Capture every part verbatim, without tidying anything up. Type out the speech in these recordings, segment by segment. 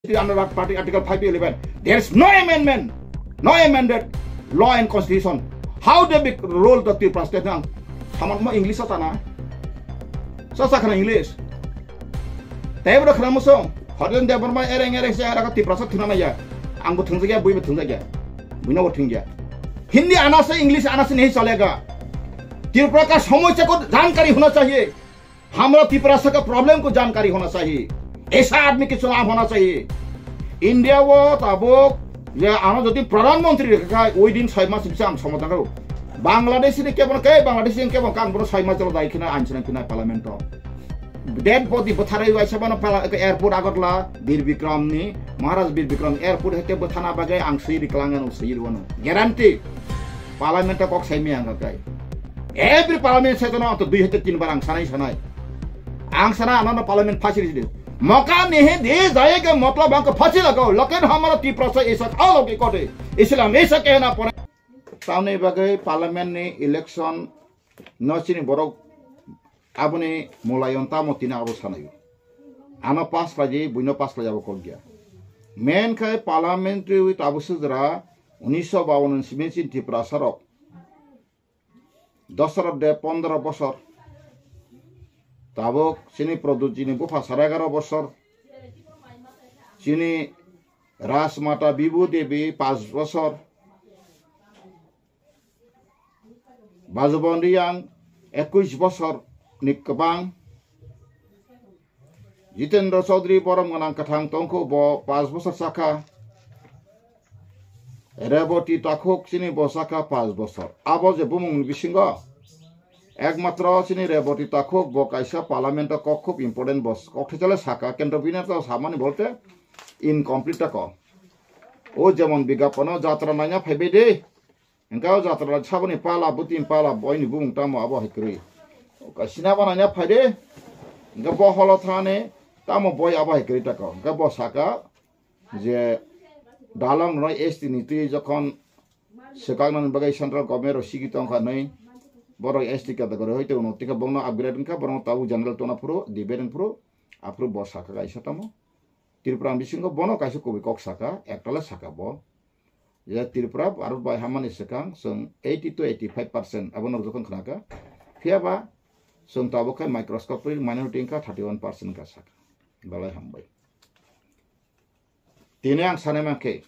under that party Article five eleven. There is no amendment, no amended law and constitution. How they be rule the Tripura state now? Saman mo English sa na? Sa sa khana English. Tebra khana mo song. Horen Debbarma ereng ereng se ara Tripura sa thina maya. Ang bo thungja, bui bo thungja. Bui no bo thungja. Hindi ana se English ana se nahi chalega. Tripura ka samosya ko jankari hona chahiye. Hamra Tiprasa ka problem ko jankari hona chahiye. Aisa aadmi ke chunav hona chahiye. India wo tabuk je ano jodi pradhan mantri rekha khai, oi din soi mas bisa ang somadhan karo. Bangladesh ni kebon ke Bangladesh ni kebon kang bono soi mas jalo dai khina ang sinang khina parliament to. Dead body botharai waisa bano pala ke airport Agartala Bir Bikram ni, Maharaj Bir Bikram airport hete bothana bagai ang sui riklangan sui rwano. Guarantee. Parliament to kok sai mi ang kai. Every parliament session o to dui hete tin bar ang sanai sanai. Ang sana ano parliament facility. Moka nehe de jayega matlab ang ko phachi lagao, lekin hamara Tiprasa aisa kha logi kote. Islam aisa kehna pore. Tamni bagai parliament ni election no chini borok aboni mulayon tamo tini abo sanayo. Ano pass khlaidi, buino pass khlai abo kok dia. Men khai parliamentary with Abu Sujra unisho bawan ni simi chini Tiprasa rok. Dosaro de pondro bosor. Tabuk chini Pradyut ji ni bupha sare egaro bosor. Chini Rajmata Bibhu Devi panch bosor. Bajubon Riyang ekush bosor ni kwbang. Jitendra Chaudhary borom gwnang kwthang tongkho bo panch bosor sakha. Reboti Takhuk chini bo sakha panch bosor. Abo je bumung ni bisingo ekmatro chini Reboti Takhuk bo kaisa parliament o kok khub important bo kok thaichale sakha, kentro bini to samani bolte incomplete ta ko. O jemon bigapano jatra naina phaibai de. Engka o jatra saboni pala, butin pala, boini bumung tamo abo hai kwrwi. Sina bana nya phai de. Engka bo holo thane tamo boi abo hai kwrwi ta ko. Engka bo saka je dalang no S T ni twi jokhon swkaknani bagwi central government rok sigi tongkha nwi borok S T category hoi tongno tika bongno upgrade wngkha borok tabuk general tongna phuru debate wng phuru aphuru bo saka kaisa tamo Tripura bisingo bono kaisa kubui kok saka ektala saka bo je Tripura Bharat bai hamani swkang chwng eighty to eighty five percent abo nok jokhon khnaka phiyaba chwng tabuk khai microscopic minority wngkha thirty one percent wngkha saka belai hambai. Tini ang sanai mankhe,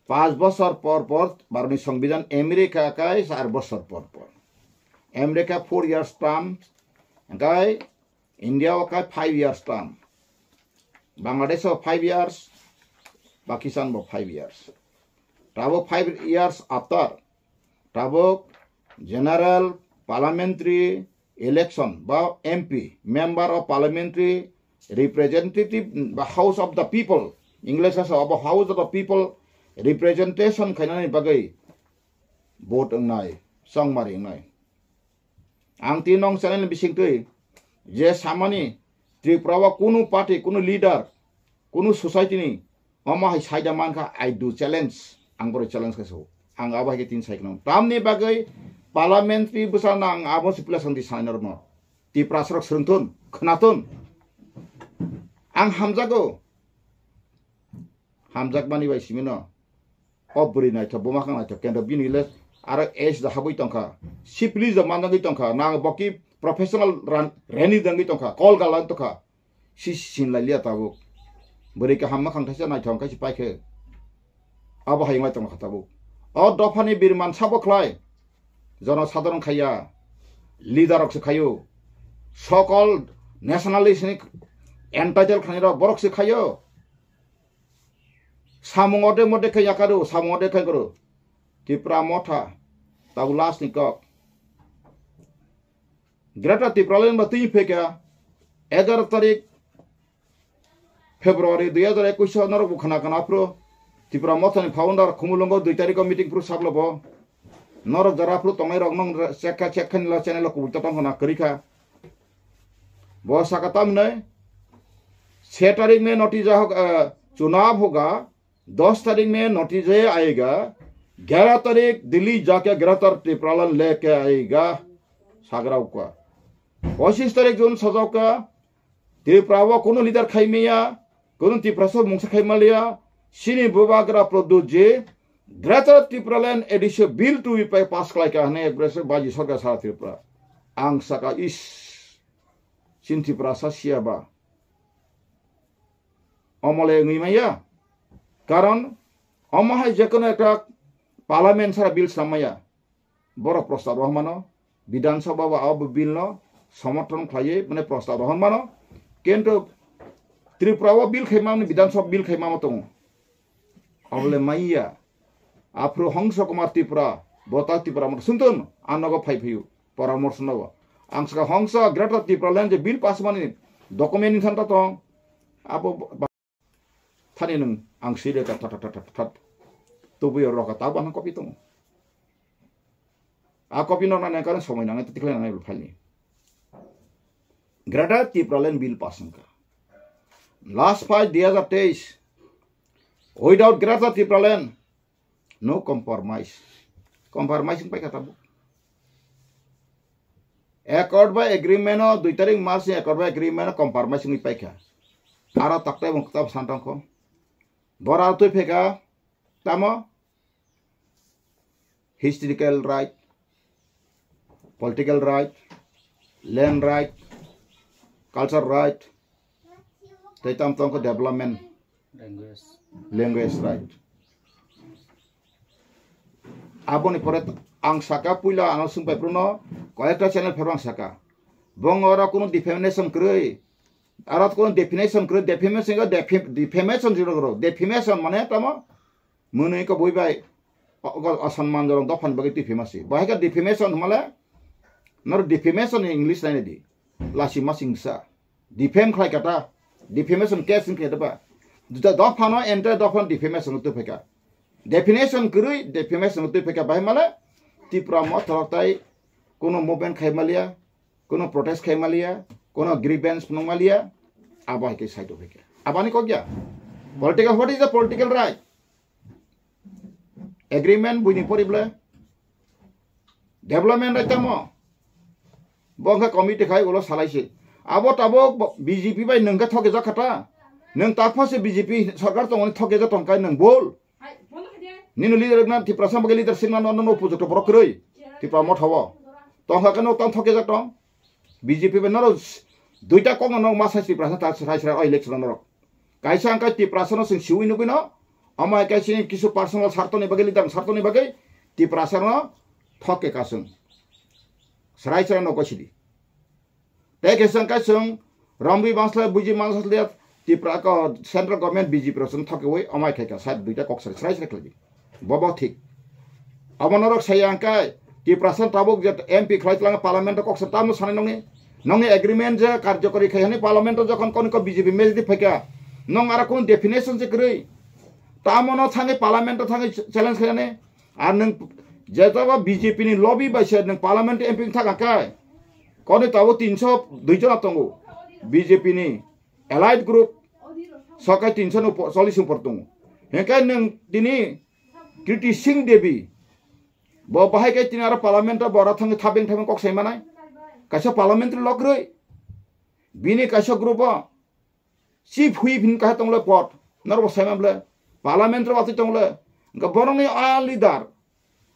panch bosor por por Bharotni Songbidan, America kai char bosor por por. America four years term, kai India o kai five years term. Bangladesh o five years, Pakistan bo five years. Tabuk five years after, tabuk general parliamentary election ba M P, member of parliamentary representative ba House of the People, English o sa abo House of the People representation khainani bagwi vote wngnai, chongmari wngnai. Ang tini nong channel ni bisingtwi je samani Tripura o kunu party, kunu leader, kunu society ni omo hai saida mankha, I do challenge, ang boro challenge khe so. Ang abo hai khe tin sai khna. Tamni bagwi parliamentary bwsano ang abo se pila santi sanai norokno. Tiprasa rok swrwngthun, khnathun. Ang hamjago. Hamjakmani bai simino. O bwrwi naithok, buma khang naithok, kendo bini le aro age da habwi tongkha. Sipli jo manjagwi tongkha. Nang boki professional ran, reni dengwi tongkha. Kol galan tongkha. Si sinlai liya tabuk. Bwrwi kaham makhang thaisa naithok khe si paikhe. Abo hai wngwi tongkha tabuk. O dophani birman sabo khlai. Jono sadharon khaiya. Leader rok se khaio. Sokol nationalist ni entitled khainai rok borok se khaio. Samung ode mode khe yakaro, samung ode khe koro. Tipra Motha, tabuk last ni kok. Greater Tipraland ba twi phekha egaroh tarik February dui hazar ekush o norok bo khna khna phuru Tipra Motha ni founder Khumulwngo dui tarik o meeting phuru saklo bo. Norok jara phuru tongnai rok nong chekha chekha ni lo channel o kubui totong khna kwrwi kha. Bo saka tamni, "छह तारीख में नतीजा होगा, अ, चुनाव होगा, दस तारीख में नतीजे आएगा, ग्यारह तारीख दिल्ली जाके ग्रेटर टिप्रालैंड लेके आएगा।" Sagra ukwa. "पच्चीस तारीख जून सजाओ का, Tripura o kunu leader khaimaya, Kunu Tiprasa mungsa khai maliya, chini bubagra Pradyut je Greater Tipraland Edition Bill two pai pass khlai ka hwnwi Aggressor Baji Sarkar sara Tripura. Ang saka is, chini Tiprasa siya ba. Omole wngwi maya. Karon omo hai jekono ekta Parliament sara bill swnam maya. Borok prostab rohormano, Bidhan Sabha o abo bill no somorthon khlaiwi mane prostab rohormano. Kintu Tripura o bill khaima mani Bidhan Sabha bill khaima mo tongo. Abole maya. Aphru Hongsa Kumar Tripura, Bota Tripura mo suntun, anogo phai phiyu, poramorso nogo. Ang saka Hongsa Greater Tipraland je bill pass mani document ni thanta tong. Abo ba-, thani nung ang sile ka that, that, that, that, that. Tubuyo roka tabo ano copy tongo. A copy no nang nang somoi nang tikle nang file ni. Greater Tipraland bill pass wngkha. Last fight dui hazar teis. Without Greater Tipraland, no compromise. Compromise wngpai kha tabuk. Accord by agreement o dui tarik March ni accord by agreement o compromise wngwi paikha. Aro taktai bung kitab santang kho. Bora twi pheka tamo historical right, political right, land right, culture right, tei tam tong kho development, language, language right. Aboni pore ang saka puila ano sungpai pruno koyekta channel phero ang saka. Bong oro kunu defamation kwrwi, aro kunu definition kwrwi, defamation, defamation jiro, defamation mane tamo mwnwi ko bui bai o-, o-, osanman jorong dophani bagwi twi phimasi. Bahai kha defamation hwnmale, noro defamation ni English naina di. Lasi masing sa. Defame khlai kata. Defamation case wngkhe ba. Juda dophano ente dophano defamation twi phaikha. Definition kwrwi defamation twi phaikha. Bahai male Tipra Motha rok tai kono movement khai maliya, kono protest khai maliya, kono grievance phunuk maliya, abo hai khe side o phaikha. Abani kok ya? Political, what is the political right? Agreement buini pori ble? Development rai tamo? Bo wngkha committee khai ulo salai se. Abo tabo B J P bai nwng khe thokjak kha ta? Nwng takpha se B J P sarkar tongmani thokjak tong kai nwng bol? Nini leader wngna Tiprasa bagwi leader singna no, no, no, pujo to borok kwrwi. Tipra Motha o. Tong kha khe no tang thokjak tong? B J P bai norok duita kokno norok ma sai Tiprasa ta sai sai o election norok. Kaisa ang kai Tiprasa no sing siwi nugwi no. Omo hai kai sini kisu personal sartoni bagwi, leader sartoni bagwi Tiprasa no thok ke kasung. Serai serai no gosidi. Tei khe chwng kai chwng romwi bangslai buji mangsa liya Tipra ko central government B J P rok chwng thok ke wi omo hai khai ka side duita kok serai serai khlai di. Bobo thik. Abo norok saya ang kai Tiprasa tabuk je M P khlai tlang parliament kok sa tamo sanai nongni. Nongni agreement je karjokori khai hani parliament jokhon koni ko B J P majority phaika. Nong ara kun definition je kwrwi. Tamo no thangi parliament thangi challenge khai ani. Ar nwng jetoba B J P ni lobby bai se nwng parliament M P wng thaka kai. Koni tabo tinso dui jona tongo. B J P ni allied group sokai tinso no po-, chollish upor tongo. Hingke nwng tini Kriti Singh Devi. Bo bahai kai tini aro parliament o bora thangwi thabeng thabeng kok sai manai. Kaisa parliamentary lok rwi. Bini kaisa group o. Chief whip hin kaha tongle pot. Norok bo saima ble. Parliament ro watwi tongle. Hingke borokni a leader.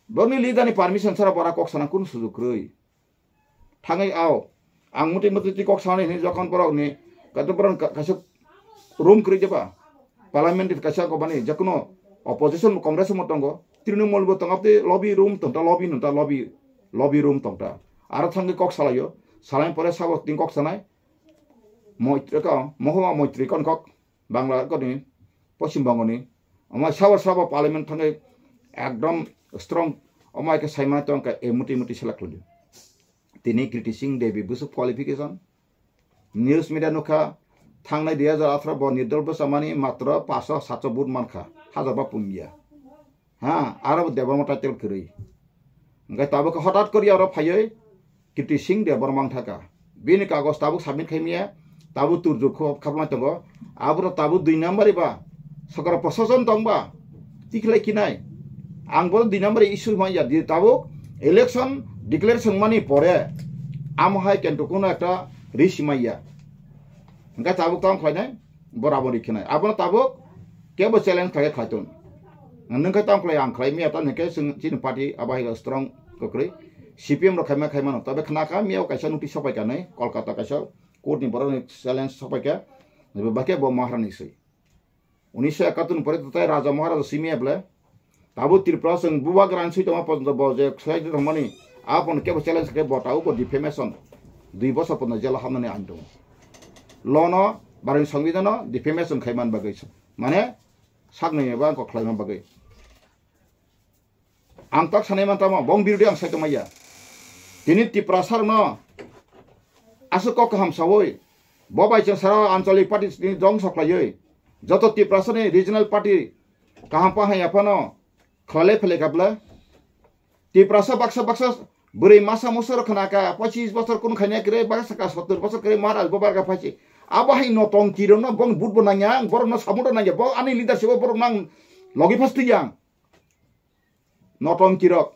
Borokni leader ni permission sara bora kok sana kun sujuk kwrwi. Thangwi ao. Ang muti muti ti kok sanani hini jokhon borokni. Kato borok ka-, kaisa room kwrwi jeba. Parliament kaisa kobani jokono opposition Congress mo tongo. Trinamool bo tongo. Aboni lobby room tongta lobby nungta lobby, lobby room tongta. Aro thangwi kok salaio. Salai pore sabo tin kok sanai. Moitri ko, Mohoma Moitri kon kok, Bangla koni, Poschim Bangoni, omo sabo sabo parliament thangwi ekdom strong, omo hai khe saimano tong kha, e muti muti select khwlaidio. Tini Kriti Singh Devi bwswk qualification, news media nukha, thangnai dui hazar atharo bo nirdol bwchamani matro paanch sho saat sho vote mankha, hajar ba pumya. Ha, aro bo Debbarma title kwrwi. Hingke tabuk khe hotat kori aro phaiwi Kriti Singh Debbarma wng thaka. Bini kagoj tabuk submit khai miya, tabuk turjuk kho khapma tongo. Aboro tabuk dui number ba, sokra prosason tong ba, tikhlai kinai. Ang bo dui number issue ma ya di tabuk election declaration mani pore amo hai kento kuno ekta risk ma ya. Hingke tabuk tong khlainai. Borabori khenai. Abono tabuk kebo challenge khlai khlai tong. Nwng khe tamo khlai ang khlai miya ta nwng khe chwng chini party abo hai strong kwkrwi. C P M rok khaima khaimano. Tabe khna kha miya kaisa notice sopai kha nai Kolkata kaisa court ni borok ni challenge sopai kha. Ba khe bo Maharani swi. Unisho ekatur ni pore to tai Raja Maharaja simi eble. Tabo Tripura chwng bubagra ni swi tongma porjonto bo je khlai tongmani. Apon kebo challenge khe bo tabo bo defamation. Dui bosor porjonto jela hamnani ain tongo. Law no, barani songbidhan no defamation khai man bagwi. Mane saknai eba kok khlai man bagwi. Ang tak sanai man tamo, bong birdi ang sai tongmaya. Tini Tiprasa rokno aswk kok kaham sawi, bo bai chwng sara anchalik party ni dongso khlaiwi, joto Tiprasa ni regional party kaham pa hai aphano khlale phele kabla. Tiprasa baksa baksa bwrwi masa musa rok khna ka, pochis bosor kun khaina kre, baksa ka sottor bosor kre, Maharaj bo barga phachi. Abo hai notongki rokno bong but bo nangya, ang borokno sabuno nangya, bo ani leadership o borok nang logi phas twi yang. Notongki rok.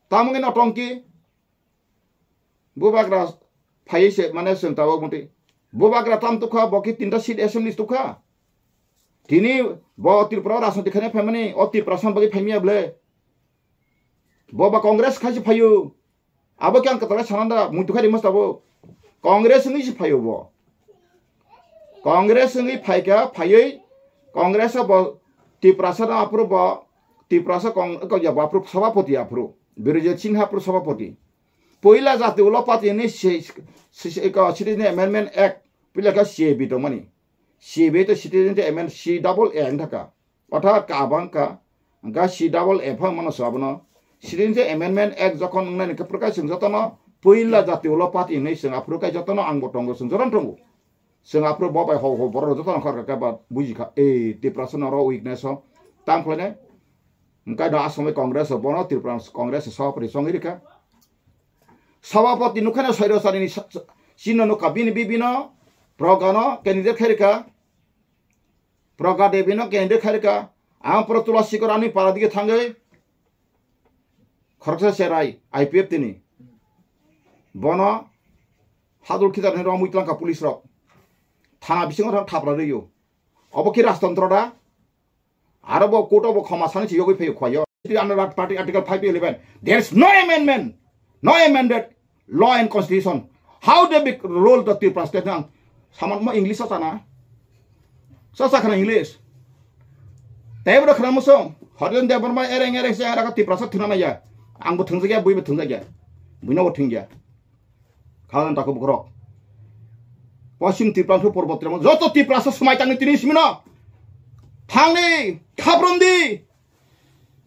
Tamo wngkhe notongki. Bubagra phaiwi se mane chwng tabok muti. Bubagra tam tukha, bo khe tinta seat assembly tukha. Tini bo Tripura o rajniti khaina phaimani, o Tiprasa bagwi phaimya ble. Bo ba Congress khai se phaio. Abo khe ang kwtal khe sananda, muitu khai rima tabuk. Congress wngwi se phaio bo. Congress wngwi phaikha, phaiwi Congress o bo Tiprasa no aphuru bo Tiprasa Cong-, ko ya bo aphuru sabapoti aphuru. Birojit Singha aphuru sabapoti. Poila jati ulo party ni se, se, se, ko Citizen Amendment Act, poila kha C A B tongmani. C A B to Citizen Amendment C double A wng thaka. Otha kabang ka, hwnkha C double F mano sabo no. Citizenship Amendment Act jokhon wngnai ni kwpwrwk khe chwng jotono puila jati ulo party hinwi chwng aphuru khe jotono ang bo tongo, chwng jotono tongo. Chwng aphuru bo bai hok hok borok jotono khor kha ba buji kha, ei Tiprasa no oro weakness o tang khlainai. Hwnkhe no asomwi Congress o bono Tripura Congress o sabapati chongwi rikha. Sabapati nukha no Soiro Chari ni sa-, sa-, chini no nukha bini bibino proga no candidate khai rikha. Proga Devi no candidate khai rikha. Ang pura Tulasi Korani para dige thangwi khoroksa cherai I P F T ni. Bono hadul khitar ni romwi tlangkha police rok. Thana bisingo thang thapra rwio. Obo ki rajtantro da? Aro bo court o bo khoma sani se yogwi phaio khwlaio. Under that party Article five eleven, there is no amendment, no amended law and constitution. How they be rule the Tripura state nang? Saman mo English sa sana. Sa sa khana English. Tei bro khana muso. Horen Debbarma ereng ereng se ara ka Tiprasa thuna na ya. Ang bo thungja ya, bui bo thungja ya. Bui no bo thungja. Khalan tako bukrok. Poschim Tripura khe Purbo Tripura. Joto Tiprasa swmai tangni tini simino. Thangni, khaprumdi.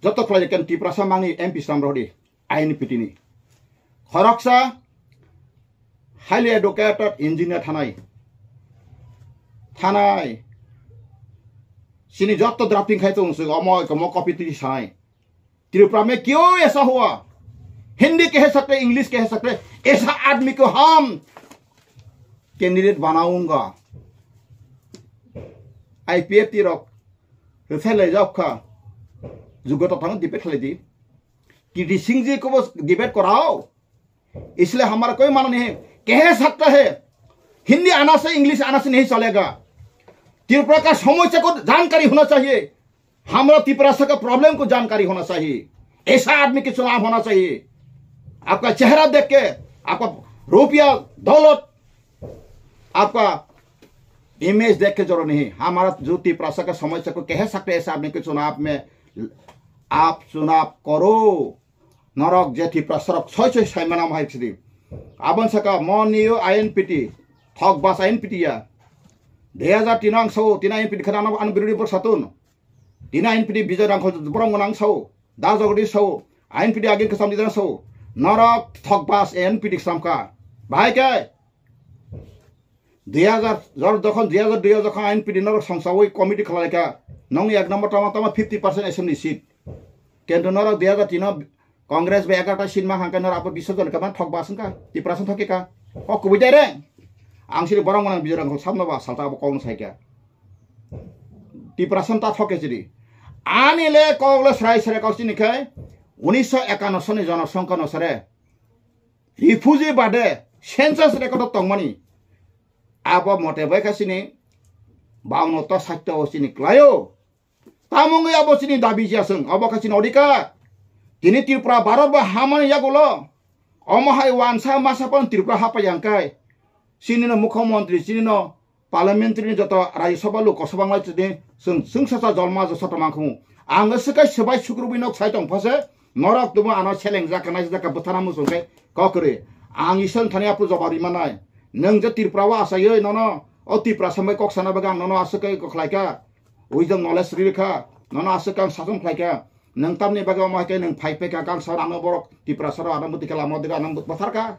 Joto khlai ken Tiprasa mangni M P swnam rohdi. I N P T ni. Khoroksa highly educated engineer thanai. Thanai. Sini joto drafting khai tong sing omo komo copy twi sanai. Tripura में क्यों ऐसा हुआ? हिंदी कह सकते, इंग्लिश कह सकते, ऐसा आदमी को हम कैंडिडेट बनाऊंगा। I P F T rok rwphai lai jok kha, যোগ্যতা thang debate khlai di। K D Singh ji ko bo debate korao। इसलिए हमारा कोई माना नहीं है। कह सकता है, हिंदी आना से, इंग्लिश आना से नहीं चलेगा। त्रिपुरा का समस्या को जानकारी होना चाहिए। हमरा तिपरासा का प्रॉब्लम को जानकारी होना चाहिए। ऐसा आदमी के चुनाव होना चाहिए। आपका चेहरा देख के, आपका रुपया, दौलत, आपका इमेज देख के जरूरत नहीं। हमारा जो तिपरासा का समस्या को कह सकते हैं, ऐसा आदमी के चुनाव में आप चुनाव करो। Norok je Tiprasa rok soi soi sai mana hai sidi. Abon saka mo niyo I N P T, thok bas I N P T ya. Dui hajar tin ang sao, tin I N P T khana ano, ano birodi bor satun. Tin I N P T Bijoy Rangkhol borong nang sao, da jogdi sao, I N P T agin kasam di sao. Norok thok bas I N P T samka. Bahai ke? Dui hajar, jor-, jokhon dui hajar dui o jokhon I N P T norok songsawi committee khlai kha, nongni ek number tama tama fifty percent assembly seat. Kintu norok dui hajar tin o Congress bai egarota seat ma hangkhe norok abo bish jon khe man thok bas wngkha, Tiprasa thok kha. O kubui dai re? Ang sini borok mwnang Bijoy Rangkhol sabno ba salta abo kokno sai kha. Tiprasa ta thok khe sidi. Ani le kok le srai srai kok sini khai unisho ekanno soni jonosongkha no sare. Refugee bade census record o tongmani. Abo mote bai kha chini bauno to sakto o chini klaio. Tamo wngwi abo chini dabi jia chwng, abo kha chini odhikar. Tini Tripura Bharat bo hamani yagulo. Omo hai wansa masa pon Tripura hapaiya hwnkhe. Chini no mukhyamantri, chini no parliamentary ni joto Rajya Sabha, Lok Sabha wnglaitini chwng, chwng sasa jolma josa tongmang khumu. Ang swkai swbai sukrubwi nok sai tong phase, norok tumo ano selengjak kanai jaka bwthana muchung khe kok kwrwi. Ang Isor thani aphuru jobab rimanai. Nwng je Tripura o asaiwi nono, o Tripura sambai kok sana bagwi ang nono aswk khe kok khlaikha. Wisdom knowledge rikha, nono aswk ang sason khlaikha. Nwng tamni bagwi omo hai khe nwng phai phai kha, kang sa ano borok Tiprasa rok ano bwtwi khe lama dega ano bwthar kha.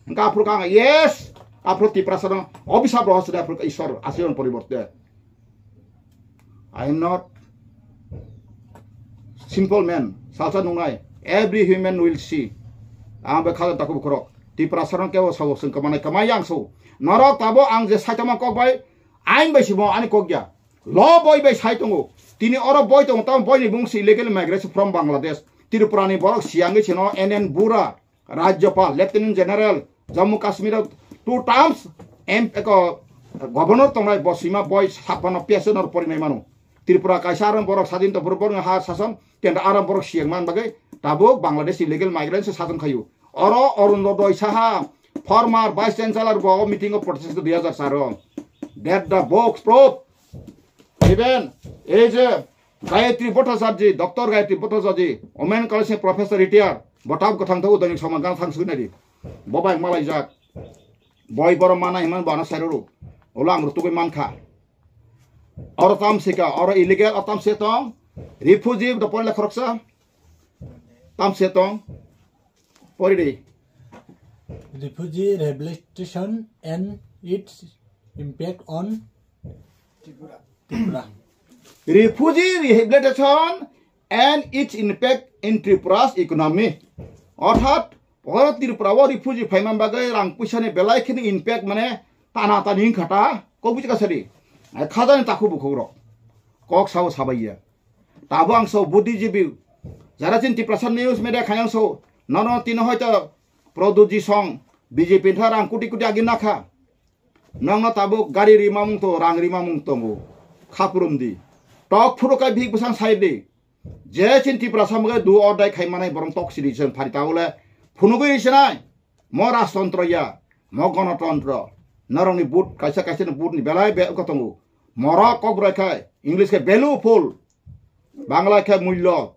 Hwnkhe aphuru kang, yes, aphuru Tiprasa no obisap rohor sida aphuru Isor asironi poriborte. I am not simple man, salsa nungnai, every human will see. Ang bai khajan taku bukhorok. Tiprasa rok kebo sabo sung kamane kamai yang so. Norok tabo ang je saitama kok bai, ain bai simo ani kok ya. Lo boi bai sai tongo. Tini oro boi tongo, tamo boi ni bung si illegal migration from Bangladesh. Tripura ni borok siyangwi sino N N Bura, Rajyapal, Lieutenant General, Jammu Kashmir o two terms M, eko, Governor tongnai bo sima boi saphano P S N or porinai mano. Tripura kaisa aram borok sadin to borok ha sason, kendra aram borok siyang man bagwi tabuk Bangladesh illegal migrant se sason khayu. Oro Arunodoi Saha, former Vice Chancellor bo meeting o protest dui hajar sar o. That the box proof. Even ei je Gayatri Bhattacharjee, Doctor Gayatri Bhattacharjee, Women College ni Professor retired, bo tab kwthang thago dainik soman gana thang sugwi naidi. Bo bai malaijak. Boi borok mana himan bo ano sairoro. Olo ang rutugwi mankha. Oro tam sika, oro illegal, oro tam se tong. Refugee, do pore le khoroksa. Tam se tong. Pori de. Refugee rehabilitation and its impact on Tripura. Refugee rehabilitation and its impact in Tripura's economy. Orthat, oro Tripura o refugee phaiman bagwi rang puisa ni belai kheno impact mane tana tani wngkha ta, kok buji kasari. Khajani takhuk bukhuk rok. Kok sao sabai ya. Tabo ang so buddhijibi. Jara chin Tiprasa news media khayang so. Nono tino hoito Pradyot Ji song B J P tha rang kuti kuti agi nakha. Nongno tabuk gari rima mung to, rang rima mung tongo. Khapurum di. Tok phuru kai bihik bwsang sai di. Je chin Tiprasa mage do or die khai manai borong tok sidi jeng phari taule. Phunugwi sinai. Mo rajtontro ya. Mo gonotontro. Norongni but kaisa kaisa ni but ni belai be ko tongo. Moro kok brai khai. English ke value full. Bangla khe mullo.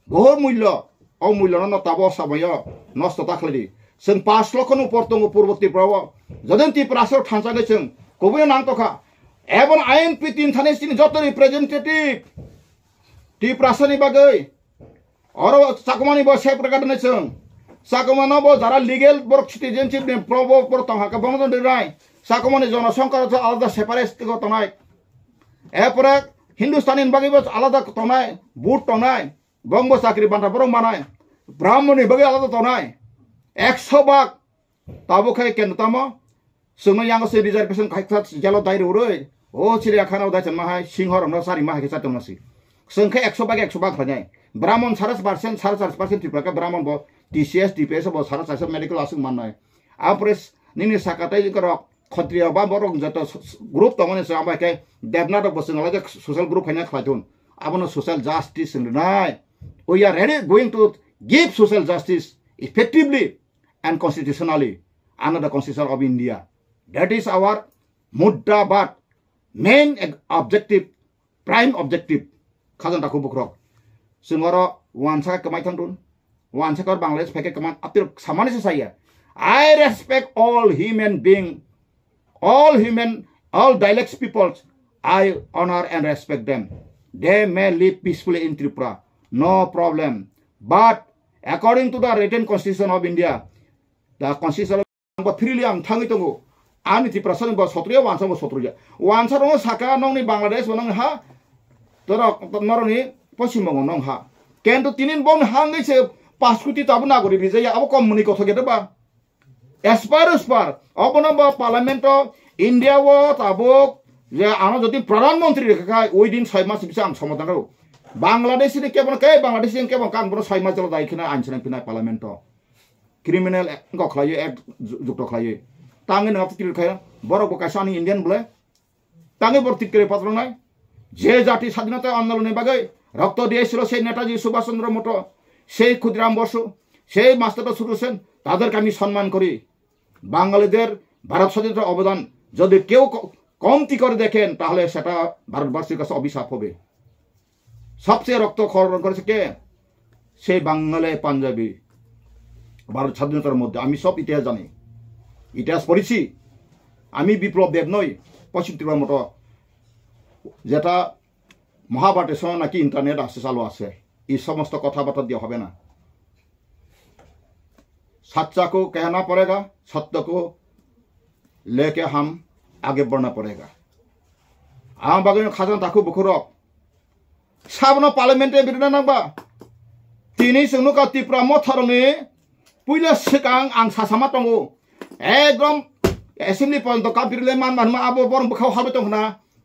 Bohor mullo, o mullo no tabo sabayo nosto ta khlai di. Chwng pash lokho no por tongo Purbo Tripura o. Jodin Tiprasa rok thansa khe chwng kubui nang tokha. Ebon I N P tin thani chini joto representative Tiprasa ni bagwi. Oro Chakmani bo sep rega dane chwng. Chakmano bo jara legal borok citizenship ni probo borok tong hakhe bono don rai. Chakmani jono songkar alada separate go tongnai. Epore Hindustani bagwi bo alada tongnai, but tongnai. Bongbo chakri banta borok manai. Brahmoni bagwi alada tongnai. Ekso bak. Tabo khai ken tamo. Sungno yango se reservation khai kha jelo dai ruroi. O chiri akhana dai chan mahai singho romno sari mahai khe chatung masi. Sung khe ekso bak ekso bak khanai. Brahmon sare percent, sare sare percent Tripura khe Brahmon bo T C S, T P S bo sare sare medical asung mannai. Apres nini sakatai rok Khatriya ba borok joto s-, s-, group tongmani se ambai khe Devnath rok bo chwng alai social group khaina khlai thun. Abono social justice wng rwnai. We are ready going to give social justice effectively and constitutionally under the Constitution of India. That is our mudda but main eg-, objective, prime objective. Khajang takhu bukrok. Chwng oro wansa khe kwmai thang dun. Wansa khe oro Bangladesh phaikhe kwmai apir samani se saya. I respect all human being, all human, all dialects peoples. I honor and respect them. They may live peacefully in Tripura. No problem. But according to the written constitution of India, the constitution of Ang bo freely ang thangwi tongo. Ani Tiprasa ni bo sotriya, wansa bo sotriya. Wansa rok saka nongni Bangladesh bo nong ha, torok norokni Poschim Bongo nong ha. Kento tinin bong hangwi se pash koti tabo nagori rijaya, abo kom muni kothok ya ba. Aspar aspar, obono bo parliament o India o tabuk je ano jodi Pradhan Mantri rikha khai, within soi mas bisa ang somadhan rw. Bangladesh ni kebo khe Bangladesh ni kebo kang bono soi mas jalo dai khina ang sinang pinai parliament o. Criminal act wngkha khlaiwi, act ju-, jukto khlaiwi. Tangwi nwng abo twi khlaiwi. Borok bo kaisa ani Indian bole. Tangwi borok tikre patrongnai. Je jati sadhinota andolonni bagwi rokto diyesilo sei Netaji Subhash Chandra Moto, sei Khudiram Bosu, সেই মাস্টারদা সুদর্শন, তাদেরকে আমি সম্মান করি। বাঙালিদের ভারত স্বাধীনতার অবদান যদি কেউ ক-, কমতি করে দেখেন, তাহলে সেটা ভারতবাসীর কাছে অভিশাপ হবে। সবচেয়ে রক্ত খরণ করেছে কে? সেই বাঙালি পাঞ্জাবি। ভারত স্বাধীনতার মধ্যে আমি সব ইতিহাস জানি, ইতিহাস পড়েছি। আমি বিপ্লব দেব নই, পশ্চিম ত্রিপুরার মতো যেটা মহাভারতের সময় নাকি ইন্টারনেট আসে, চালু আসে। এই সমস্ত কথাবার্তা দিয়ে হবে না। सच्चा को कहना पड़ेगा, सत्य को लेके हम आगे बढ़ना पड़ेगा। Ang bagwi khajang takhu bukhurok. Sabno parliament e birna nangba. Tini chwng nukha Tipra motharokni puila swkang ang sasama tongo. Ekdom assembly porjonto kabirle man man ma abo borok bwkhao halbai tongkhna.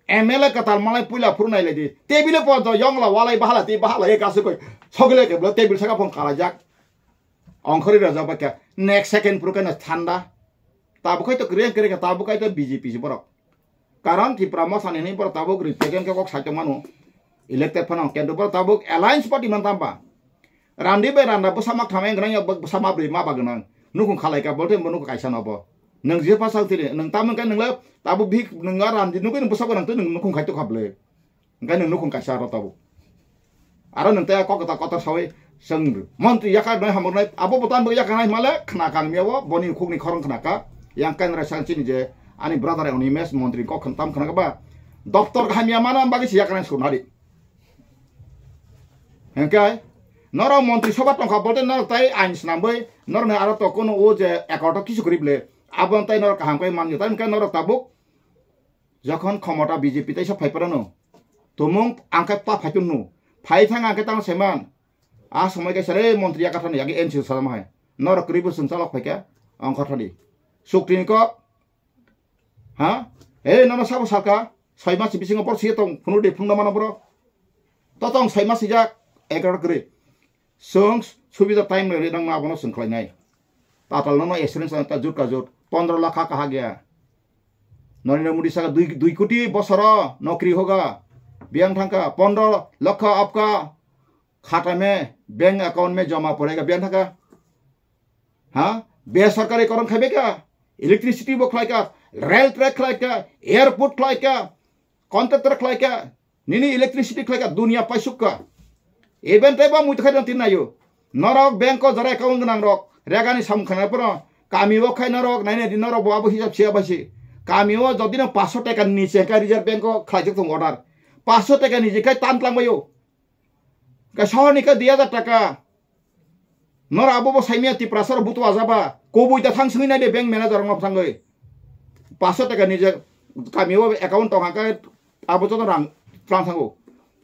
M L A kwtal malai puila phuru nailai di. Table porjonto yongla walai bahala tei bahala e kasukoi. Sogile keblo table saka phone kalaijak. Ongkhorwi rajak bakya. Next second phuru khe no thanda. Tabuk khai to kwrwi kwrwi khe tabuk khai to B J P si borok. Karon Tipra motha ni hwnwi borok tabuk represent khe kok sai tongmano. Elected phano kendo borok tabuk alliance party man tamba. Randi bai randa bwsa mak thamai gwnang ya bwsa ma bwrwi ma ba gwnang. Nukhung khalai ka bolte bo nukhung kaisa no bo. Nwng je phasal tiri nwng tamung khe nwng le tabuk bihik nwng randi nugwi nwng bwsa gwnang twi nwng nukhung khai to kha bwle. Hingke nwng nukhung kaisa aro tabuk. Aro nwng tei kok kwtal kotor sawi chwng montri yakar nai hamrwnai abo bo tamo yakar nai himale khna kang miya o boni khukni khorang khna ka. Yang kainwi rai sang chini je ani brother Onimes montri kok khn tam khna ka ba. Doptor hamya mana bagwi se yakar nai sukna di. Hingke norok montri soba tongkha bolte norok tai ain snamwi norok ni aro to kono o je ekorto kisu kwrwi bwle. Abo tai norok kaham kai manyo tai hingke norok tabuk Jokhon khomota B J P taisa phai phano, tumung ang khe ta phai tongno, phai thang ang khe tang saiman. A somoi kaisa re montri yakathani yagi N C sajama hai. Norok kwrwi bo chwng chalok phai kha, ongkha thani. Sukti ni kok, ha? E nono sabo saka, soi mas bisingo bor si tong, phunu de phungna mano bro. To tong soi mas sijak, egaroh kwrwi. Chwng subida time rwi nang ma abono chwng khlainai. Tatal nono assurance ta jut ka jut, pondro lakh ka ha gaya. Narendra Modi saka dui, dui koti bosoro nokri hoga. Biyang thangka, pondro lokho apka khata me, bank account me joma porega biyang thangka. Ha? Besarkari koron khaibeka, electricity bo khlaika, rail track khlaika, airport khlaika, contractor khlaika, nini electricity khlaika, dunia paisukka. Even tei bo muitu khai tin nayo. Norok bank o jara account gwnang rok, regani samung khana poro, kami o khai norok, naina di norok bo abo hisab siya basi. Kami o jodi no paso taka ni se khai Reserve Bank o khlaijak tong order. Paso taka ni je khai tan tlang bayo. Ka sohor ni khe dui hajar taka. Nor abo bo saimya Tiprasa rok butu ajaba. Kubui ta thang singwi nai de bank manager rok no thangwi. Paso taka ni je kami o account tong hangkhe abo joto rang tlang thango.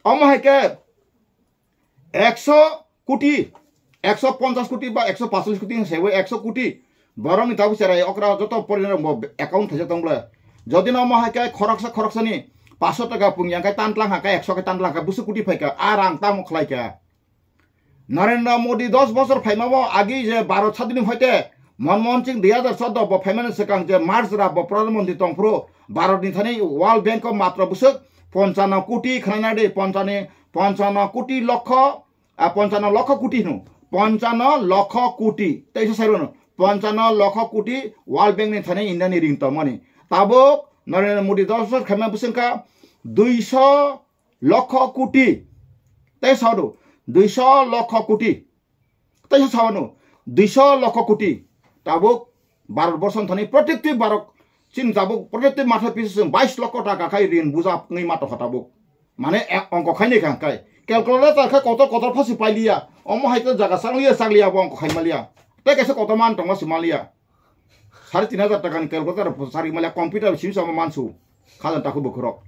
Omo hai khe ekso koti, ekso ponchas koti ba ekso pacholish koti hwn saiwi ekso koti. Borok ni tabuk cherai okra joto porina rok bo account khaijak tong bwle. Jodi no omo hai khe khoroksa khoroksa ni paso taka pung yang khe tan tlang ha khe ekso khe tan tlang khe busu koti phai kha a rang tamo khlai kha. Narendra Modi dos bosor phaima bo agi je Bharat sadini hoite Manmohan Singh dui hajar choudo bo phaimani swkang je March ra bo Pradhan Mantri tongphuru Bharat ni thani World Bank o matro bwswk ponchano koti khwnai nadi ponchani ponchano koti lokho a ponchano lokho koti hino ponchano lokho koti teisa sai rono ponchano lokho koti World Bank ni thani India ni ring tongmani tabuk Narendra Modi dos bosor khaima bwswk kha duiso lokho koti. Tei sado, duiso lokho koti. Tei sa sawano, duiso lokho koti. Tabuk Bharat borso thani protective Bharat chin tabuk protective matha pisi chwng bais lokho taka khai rin buja wngwi ma tokha tabuk. Mane e-, ongkho khaini kha khai. Calculator khe kotor kotor phasi pailiya. Omo hai khe jaga chakliya chakliya bo ongkho khai maliya. Tei kaisa kotor man tongma si maliya. Sare tin hajar taka ni calculator sari maliya computer sim sama mansu. Khajan takhuk bukhurok.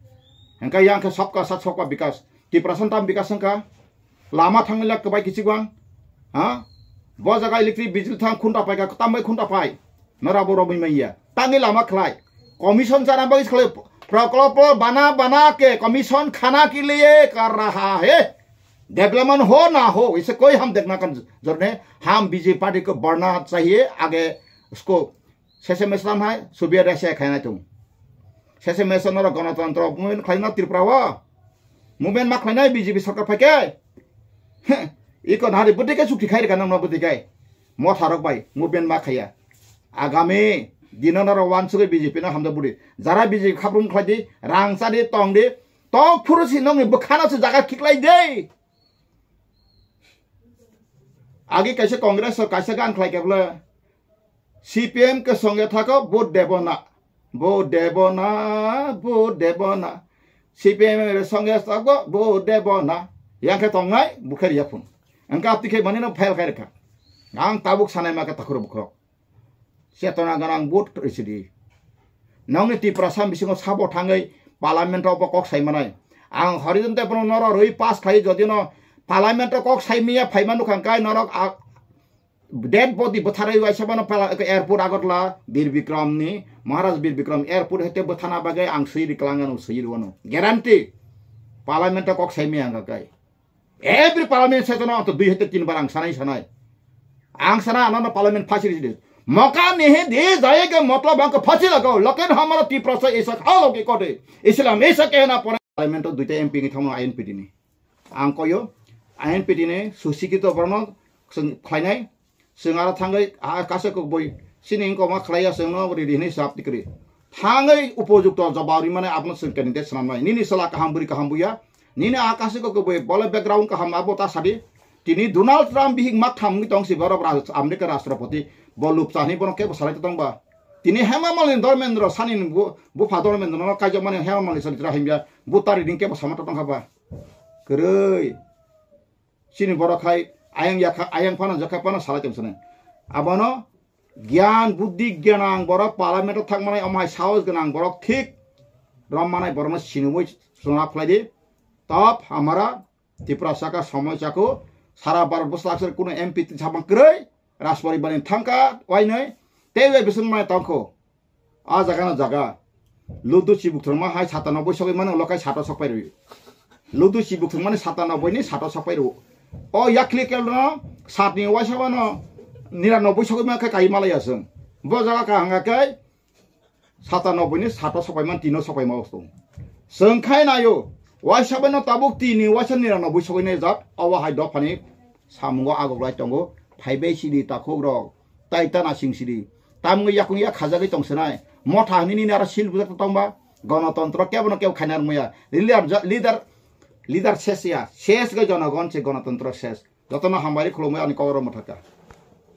Hengkha yang khe sabka sat sabka bikas. Tiprasa tam bikas hengkha. Lama thangmila kwbai kichik bang. Ha? Bo jaga electric bijli thang khunta pai ka, tam bai khunta pai. Nora bo romwi manya. Tangni lama khlai. Commission chana bagwi khlai. Prokolpo bana bana ke commission khana ke liye kar raha hai. Development ho na ho, ise koi hum dekhna ka jarorat nahi. Hum B J P party ko badhna chahiye, aage usko sese meslam hai, subiya dase khaina tum. Sese mese norok gonotontro movement khlaina Tripura o. Movement ma khlainai B J P sarkar phaikhe. Iko nari bwtwi khe chukti khai rwkha nangno bwtwi khe. Motharok bai movement ma khaiya. Agami dino norok wansugwi B J P no hamjak budi. Jara B J P khaprum khlai di, rang cha di, tong di. Tok phuru si nongni bwkhano se jaga khiklai di. Agi kaisa Congress o kaisa gan khlai khe bwle. C P M ke songe thako bo debona, bo debona, bo debona. C P M re songe thako bo debona. Yang khe tongnai bukher yaphun. Engka apti khe manino fail khai rwkha. Ang tabuk sanai ma khe takhuro bukhro. Chetona ganang vote rwsidi. Nongni Tiprasa bisingo sabo thangwi parliament o bo kok sai manai. Ang horizon te bono noro rwi pass khai jodi no parliament o kok sai miya phaima nukha kai norok a-, dead body bwtharwi waisa bono pala-, airport Agartala Bir Bikram ni, Maharaj Bir Bikram airport hete bwthana bagwi ang swi riklang ano swi rwano. Guarantee parliament o kok sai miya ang kai. Every parliament session o to dui hete tin bar ang sanai sanai. Ang sana ano parliament phasi risi. Moka nihe de jayega matlab ang phasi lagao. Lekin hamara Tiprasa aisa kha logi kote. Islam aisa kehna pore. Parliament o duita M P ni thangno I N P T ni. Ang koyo I N P T ni susikito borno sing khlainai. Sing aro thangwi a kasa kok boi sini wngkoma khlaiya sing no ridi hinwi sap tikri. Thangwi upojukto jawab rimani abono sing candidate swnamnai. Nini sala kaham bwrwi kaham buya. Nini a kasa kok boi bole background kaham abo ta sadi. Tini Donald Trump bihik mak tham wngwi tong si borok ras-, America Rashtrapati. Bo lupcha hinwi bono kebo salai tong ba. Tini Hema Malini Dharmendra sani bu, bupha Dharmendra no kaijakmani Hema Malini sani tra himya. Bu tari ding kebo sama tong kha ba. Kwrwi. Chini borok hai ayang yakha, ayang phano jakha phano salai tong sanai. Abono gyan buddhi gyanang borok parliament o thangmanai omo hai sahos gwnang borok thik rommanai borokno sinumui chwngna phlai di. Top hamara Tiprasa ka somoi chako sara Bharat bwswk sir kuno M P twi samang kwrwi Rajpari bani thangka wainwi tei bai bising mai tongkho. A jaga no jaga. Ludu chibuk thwngma hai sata noboi sogwi mano, lokai sato sokpai rwi. Ludu chibuk thwngmani sata noboi ni sato sokpai rwi. O yakli kel no satni waisa mano nira noboi sogwi ma khe kai malaya sung. Bo jaga ka hanga kai sata noboi ni sato sokpai man tino sokpai ma sung. Sung khai nayo. Waisa bai no tabuk tini waisa nira noboi sogwi ne jat. Obo hai dophani samungo agok lai tongo. Phaibai sidi takhuk rok. Tai tana sing sidi. Tamungwi yakung yak khajagwi tong sinai. Motha hinwi nini aro sil bujak tongba. Gonotontro kebo no kebo khaina rwngmaya. Leader, leader, leader ses ya. Ses gwi jonogon se gonotontro ses. Jotono hambai khulumwi ani kokoro motha ka.